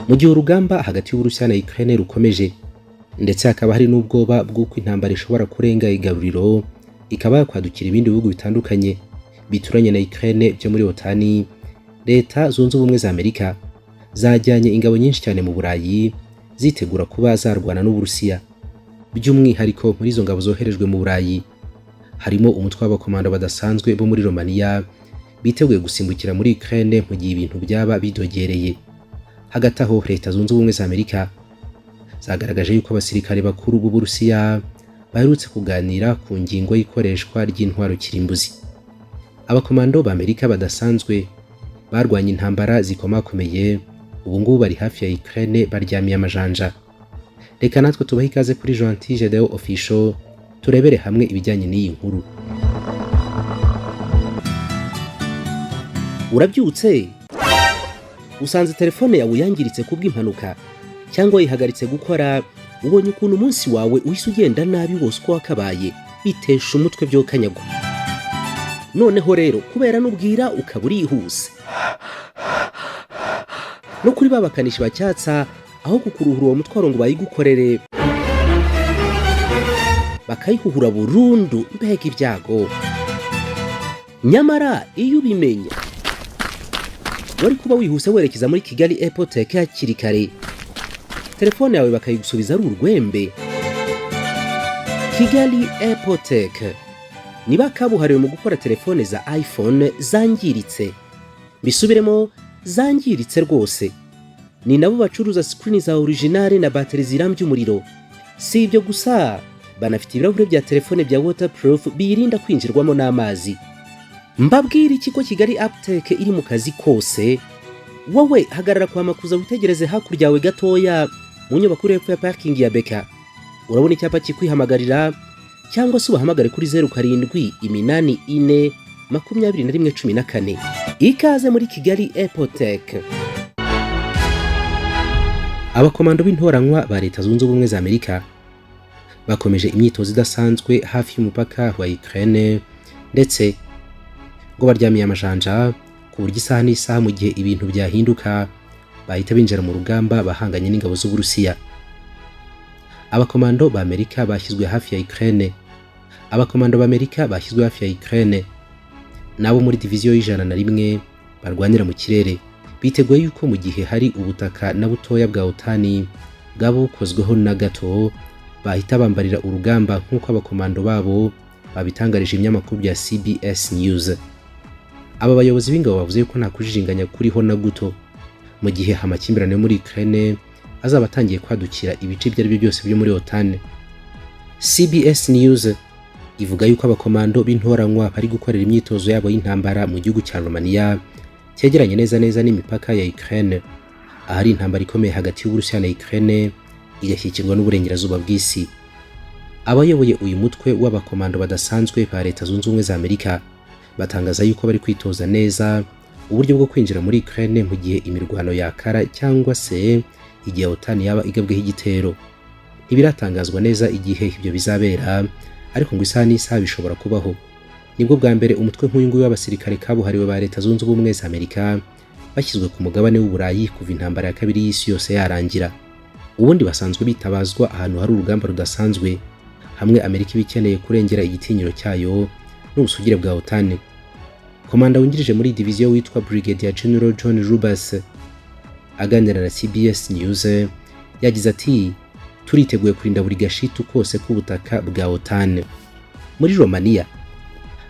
Mu gihe urugamba hagati y'Uburusiya na Ukraine rukomeje, ndetse hakaba hari n'ubwoba bw'uko intambara ishobora kurenga igaruriro ikaba yakwadukira ibindi bihugu bitandukanye bituranye na Ukraine byo muri OTAN, Leta Zunze Ubumwe za Amerika zajyanye ingabo nyinshi cyane mu Burayi zitegura kuba zarwana n'Uburusiya. By'umwihariko, muri izo ngabo zoherejwe mu Burayi harimo umutwe w'abakomando badasanzwe bo muri Romania biteguye gusimbukira muri Ukraine mu gihe ibintu byaba bidogereye. Hagati aho, Leta Zunze Ubumwe za Amerika zagaragaje yuko abasirikare bakuru b'Uburusiya baherutse kuganira ku ngingo y'ikoreshwa ry'intwaro kirimbuzi. Abakomando ba Amerika badasanzwe barwanye intambara zikomakomeye ubu ngubu bari hafi ya Ukraine, baryamiye amajanja. Reka natwe tubahe ikaze kuri Gentil Gedeo Official, turebere hamwe ibijyanye n'iyi nkuru. Urabyutse usanze telefone yawe yangiritse kubw'impanuka cyangwa yihagaritse gukora, ubonye ukuntu umunsi wawe uhise ugenda nabi wose uko wakabaye, bitesha umutwe byokanyagwa. Noneho rero kubera n'ubwira ukaba urihuse no kuri ba bakanishi bacyatsa, aho kukuruhura uwo mutwaro ngo bayigukorere, bakayihuhura burundu. Mbega ibyago! Nyamara iyo ubimenya wari kuba wihuse werekeza muri Kigali Apple Tech hakiri kare, telefone yawe bakayigusubiza ari urwembe. Kigali Apple Tech niba kabuhariwe mu gukora telefone za iPhone zangiritse, mbisubiremo, zangiritse rwose. Ni nabo bacuruza screen za original na bateri zirambye umuriro. Si ibyo gusa, banafite ibirahure bya telefone bya waterproof biyirinda kwinjirwamo n'amazi. Mbabwira ikigo Kigali Aptech iri mu kazi kose. Wowe hagarara kwa Makuza, witegereze hakurya yawe gatoya mu nyubako iri hepfo ya parikingi ya Beka, urabona icyapa kikwihamagarira, cyangwa se ubahamagare kuri 0784 21 14. Ikaze muri Kigali Apple Tech. Abakomando b'intoranywa ba Leta Zunze Ubumwe za Amerika bakomeje imyitozo idasanzwe hafi y'umupaka wa Ukraine, ndetse ngo baryamiye amajanja ku buryo isaha n'isaha, mu gihe ibintu byahinduka, bahita binjira mu rugamba bahanganye n'ingabo z'Uburusiya. Abakomando ba Amerika bashyizwe hafi ya Ukraine, abakomando ba Amerika bashyizwe hafi ya Ukraine nabo muri diviziyo y'101 barwanira mu kirere, biteguye yuko mu gihe hari ubutaka na butoya bwa OTAN bwaba bukozweho na gato, bahita bambarira urugamba, nk'uko abakomando babo babitangarije ibinyamakuru bya CBS News. Aba bayobozi b'ingabo bavuze ko nta kujijinganya kuriho na guto mu gihe amakimbirane yo muri Ukraine azaba atangiye kwadukira ibice ibyo ari byo byose byo muri OTAN. CBS News ivuga yuko abakomando b'intoranywa bari gukorera imyitozo yabo y'intambara mu gihugu cya Romania cyegeranye neza neza n'imipaka ya Ukraine, ahari intambara ikomeye hagati y'Uburusiya na Ukraine igashyikirwa n'uburengerazuba bw'isi. Abayoboye uyu mutwe w'abakomando badasanzwe ba Leta Zunze Ubumwe za Amerika batangaza yuko bari kwitoza neza uburyo bwo kwinjira muri Ukraine mu gihe imirwano yakara cyangwa se igihe OTAN yaba igabweho igitero. Ntibiratangazwa neza igihe ibyo bizabera, ariko ngo isaha n'isaha bishobora kubaho. Nibwo bwa mbere umutwe nk'uyu nguyu w'abasirikare kabuhariwe ba Leta Zunze Ubumwe za Amerika bashyizwe ku mugabane w'Uburayi kuva Intambara ya Kabiri y'Isi Yose yarangira. Ubundi basanzwe bitabazwa ahantu hari urugamba rudasanzwe, hamwe Amerika iba ikeneye kurengera igitinyiro cyayo n'ubusugire bwa OTAN. Komanda wungirije muri diviziyo witwa Brigadier General John Rubas, aganira na CBS News, yagize ati: "Turiteguye kurinda buri gashitu kose k'ubutaka bwa OTAN." Muri Romania,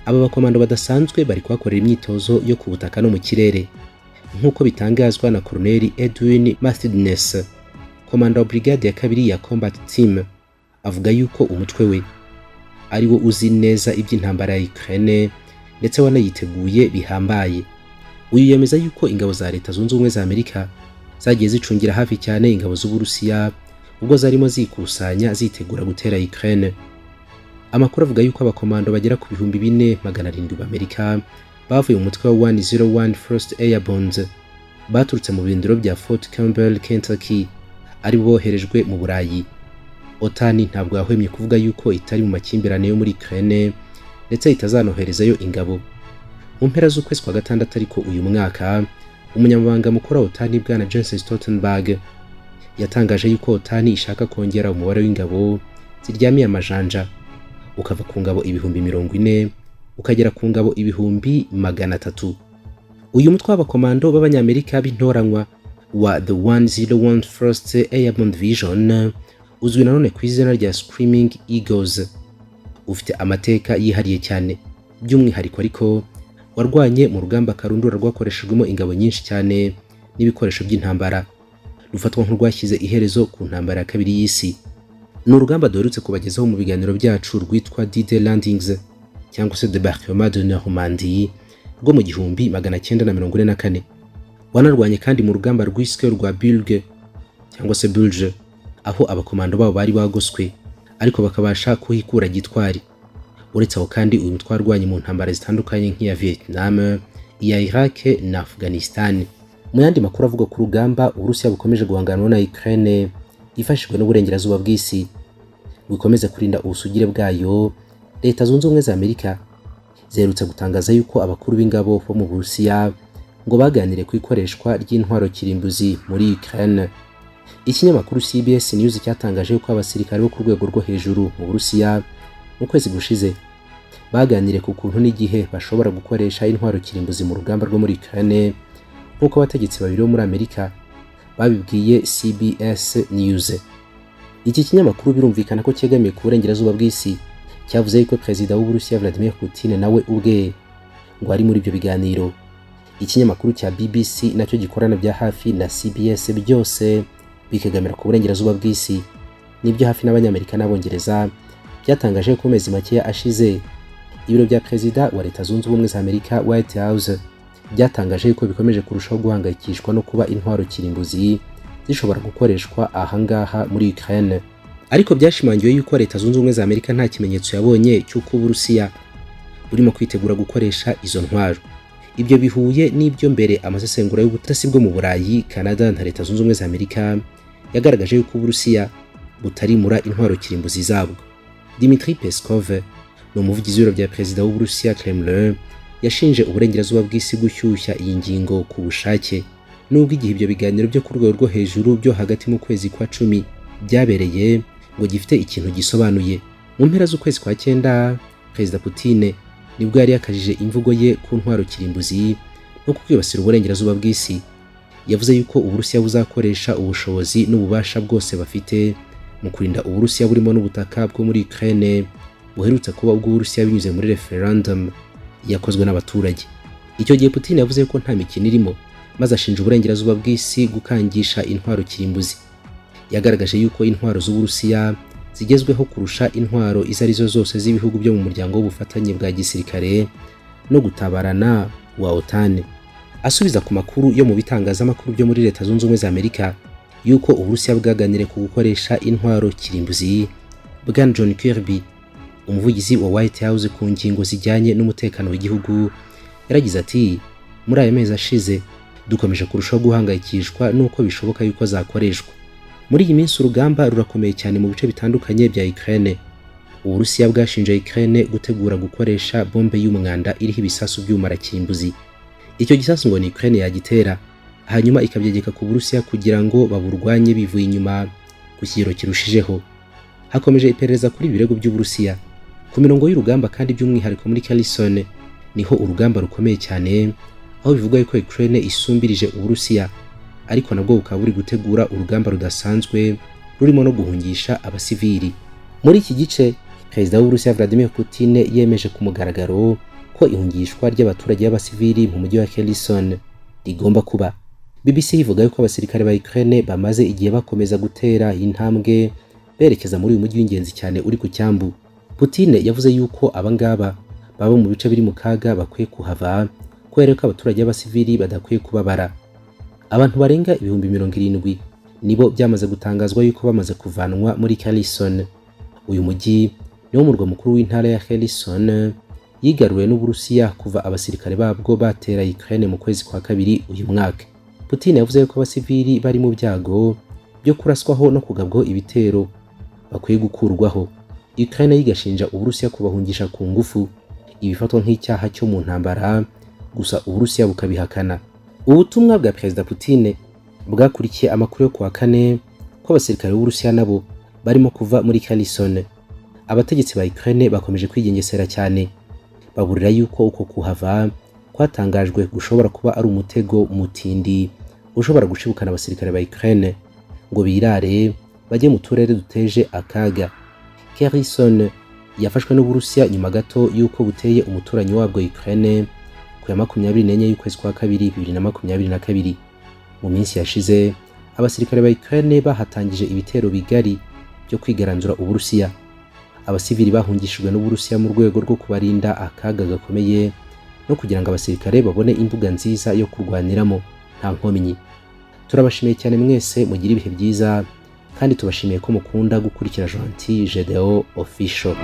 aba bakomando badasanzwe bari kuhakorera imyitozo yo ku butaka no mu kirere, nk'uko bitangazwa na Colonel Edwin Mathidness, komanda wa brigade ya kabiri ya Combat Team. Avuga yuko umutwe we ari wo uzi neza iby'intambara ya Ukraine ndetse wanayiteguye bihambaye. Uyu yemeza yuko ingabo za Leta Zunze Ubumwe za Amerika zagiye zicungira hafi cyane ingabo z'Uburusiya ubwo zarimo zikusanya zitegura gutera Ukraine. Amakuru avuga yuko abakomando bagera ku 4700 b'Amerika bavuye mu mutwe wa 101 First Airborne baturutse mu birindiro bya Fort Campbell, Kentucky, ari boherejwe mu Burayi. OTAN ntabwo yahwemye kuvuga yuko itari mu makimbirane yo muri Ukraine ndetse itazanoherezayo ingabo. Mu mpera z'ukwezi kwa gatandatu ariko uyu mwaka, umunyamabanga mukuru wa OTAN, bwana Jens Stoltenberg, yatangaje yuko OTAN ishaka kongera umubare w'ingabo ziryamiye amajanja, ukava ku ngabo 40,000 ukagera ku ngabo 300,000. Uyu mutwe w'abakomando b'Abanyamerika b'intoranywa wa The 101 First Airborne Division, uzwi nanone ku izina rya Screaming Eagles, ufite amateka yihariye cyane. By'umwihariko ariko warwanye mu rugamba karundura rwakoreshejwemo ingabo nyinshi cyane n'ibikoresho by'intambara, rufatwa nk'urwashyize iherezo ku ntambara ya kabiri y'isi. Ni urugamba duherutse kubagezaho mu biganiro byacu rwitwa D-Day Landings cyangwa se Débarquement de Normandie rwo mu 1944. Wanarwanye kandi mu rugamba rwiswe rwa Bulge cyangwa se Bulge, aho abakomando babo bari bagoswe ariko bakabasha kuhikura gitwari. Uretse aho kandi, uyu mutwe warwanye mu ntambara zitandukanye nk'iya Vietnam, iya Iraq na Afghanistan. Mu yandi makuru avuga ku rugamba Uburusiya bukomeje guhangana na Ukraine ifashijwe n'uburengerazuba bw'isi bukomeze kurinda ubusugire bwayo, Leta Zunze Ubumwe za Amerika ziherutse gutangaza yuko abakuru b'ingabo bo mu Burusiya ngo baganiriye ku ikoreshwa ry'intwaro kirimbuzi muri Ukraine. Ikinyamakuru CBS News cyatangaje yuko abasirikare bo ku rwego rwo hejuru mu Burusiya mu kwezi gushize baganiriye ku kuntu n'igihe bashobora gukoresha intwaro kirimbuzi mu rugamba rwo muri Ukraine, nk'uko abategetsi babiri bo muri Amerika babibwiye CBS News. Iki kinyamakuru birumvikana ko cyegamiye ku burengerazuba bw'isi. Cyavuze yuko Perezida w'Uburusiya Vladimir Putin nawe ubwe ngo ari muri ibyo biganiro. Ikinyamakuru cya BBC nacyo gikorana bya hafi na CBS, byose bikegamira ku burengerazuba bw'isi, nibyo hafi n'Abanyamerika n'Abongereza, byatangaje ko mezi makeya ashize ibiro bya Perezida wa Leta Zunze Ubumwe za Amerika, White House, byatangaje ko bikomeje kurushaho guhangayikishwa no kuba intwaro kirimbuzi zishobora gukoreshwa ahangaha muri Ukraine. Ariko byashimangiwe yuko Leta Zunze Ubumwe za Amerika nta kimenyetso yabonye cy'uko Uburusiya burimo kwitegura gukoresha izo ntwaro. Ibyo bihuye n'ibyo mbere amasesengura y'ubutasi bwo mu Burayi, Canada na Leta Zunze Ubumwe za Amerika yagaragaje yuko Uburusiya butarimura intwaro kirimbuzi zabwo. Dmitry Peskov ni umuvugizi w'ibiro bya Perezida w'Uburusiya, Kremlin, yashinje uburengerazuba bw'isi gushyushya iyi ngingo ku bushake. Nubwo igihe ibyo biganiro byo ku rwego rwo hejuru byo hagati mu kwezi kwa 10 byabereye ngo gifite ikintu gisobanuye, mu mpera z'ukwezi kwa cyenda Perezida Putin nibwo yari yakajije imvugo ye ku ntwaro kirimbuzi no kwibasira uburengerazuba bw'isi. Yavuze yuko Uburusiya buzakoresha ubushobozi n'ububasha bwose bafite mu kurinda Uburusiya, burimo n'ubutaka bwo muri Ukraine buherutse kuba ubw'Uburusiya binyuze muri referendum yakozwe n'abaturage. Icyo gihe Putin yavuze ko nta mikino irimo, maze ashinja uburengerazuba bw'isi gukangisha intwaro kirimbuzi. Yagaragaje yuko intwaro z'Uburusiya zigezweho kurusha intwaro izo arizo zose z'ibihugu byo mu muryango w'ubufatanye bwa gisirikare no gutabarana wa OTAN. Asubiza ku makuru yo mu bitangazamakuru byo muri Leta Zunze Ubumwe za Amerika yuko Uburusiya bwaganiriye ku gukoresha intwaro kirimbuzi, bwana John Kirby, umuvugizi wa White House ku ngingo zijyanye n'umutekano w'igihugu, yaragize ati: "Muri aya mezi ashize dukomeje kurushaho guhangayikishwa n'uko bishoboka yuko zakoreshwa." Muri iyi minsi urugamba rurakomeye cyane mu bice bitandukanye bya Ukraine. Uburusiya bwashinje Ukraine gutegura gukoresha bombe y'umwanda iriho ibisasu by'ubumarakirimbuzi. Icyo gisasu ngo ni Ukraine yagitera hanyuma ikabyegeka ku Burusiya kugira ngo baburwanye bivuye inyuma ku kigero kirushijeho. Hakomeje iperereza kuri ibi birego by'Uburusiya. Ku mirongo y'urugamba kandi, by'umwihariko muri Kherson, niho urugamba rukomeye cyane, aho bivugwa yuko Ukraine isumbirije Uburusiya, ariko nabwo bukaba buri gutegura urugamba rudasanzwe rurimo no guhungisha abasivili muri iki gice. Perezida w'Uburusiya Vladimir Putin yemeje ku mugaragaro ko ihungishwa ry'abaturage b'abasivili mu mujyi wa Kherson rigomba kuba. BBC ivuga yuko abasirikare ba Ukraine bamaze igihe bakomeza gutera intambwe berekeza muri uyu mujyi w'ingenzi cyane uri ku cyambu. Putin yavuze yuko abangaba baba mu bice biri mu kaga bakwiye kuhava, kubera ko abaturage b'abasivili badakwiye kubabara. Abantu barenga 70,000 nibo byamaze gutangazwa yuko bamaze kuvanwa muri Kherson. Uyu mujyi niwo murwa mukuru w'intara ya Kherson, yigaruriwe n'Uburusiya kuva abasirikare babwo batera Ukraine mu kwezi kwa kabiri uyu mwaka. Putin yavuze ko abasivili bari mu byago byo kuraswaho no kugabwaho ibitero bakwiye gukurwaho. Ukraine yigashinja Uburusiya kubahungisha ku ngufu, ibifatwa nk'icyaha cyo mu ntambara. Gusa Uburusiya bukabihakana. Ubutumwa bwa Perezida Putin bwakurikiye amakuru yo kuwa kane ko abasirikare b'Uburusiya nabo barimo kuva muri Kherson. Abategetsi ba Ukraine bakomeje kwigengesera cyane, baburira yuko uko kuhava kwatangajwe gushobora kuba ari umutego mutindi ushobora gushibukana abasirikare ba Ukraine ngo birare bajye mu turere duteje akaga. Kherson yafashwe n'Uburusiya nyuma gato y'uko buteye umuturanyi wabwo Ukraine ku ya 24 y'ukwezi kwa kabiri 2022. Mu minsi yashize, abasirikare ba Ukraine bahatangije ibitero bigari byo kwigaranzura Uburusiya. Abasivili bahungishijwe n'Uburusiya mu rwego rwo kubarinda akaga gakomeye no kugira ngo abasirikare babone imbuga nziza yo kurwaniramo nta nkomyi. Turabashimiye cyane mwese, mugire ibihe byiza, kandi tubashimiye ko mukunda gukurikira Gentil Gedeo Official.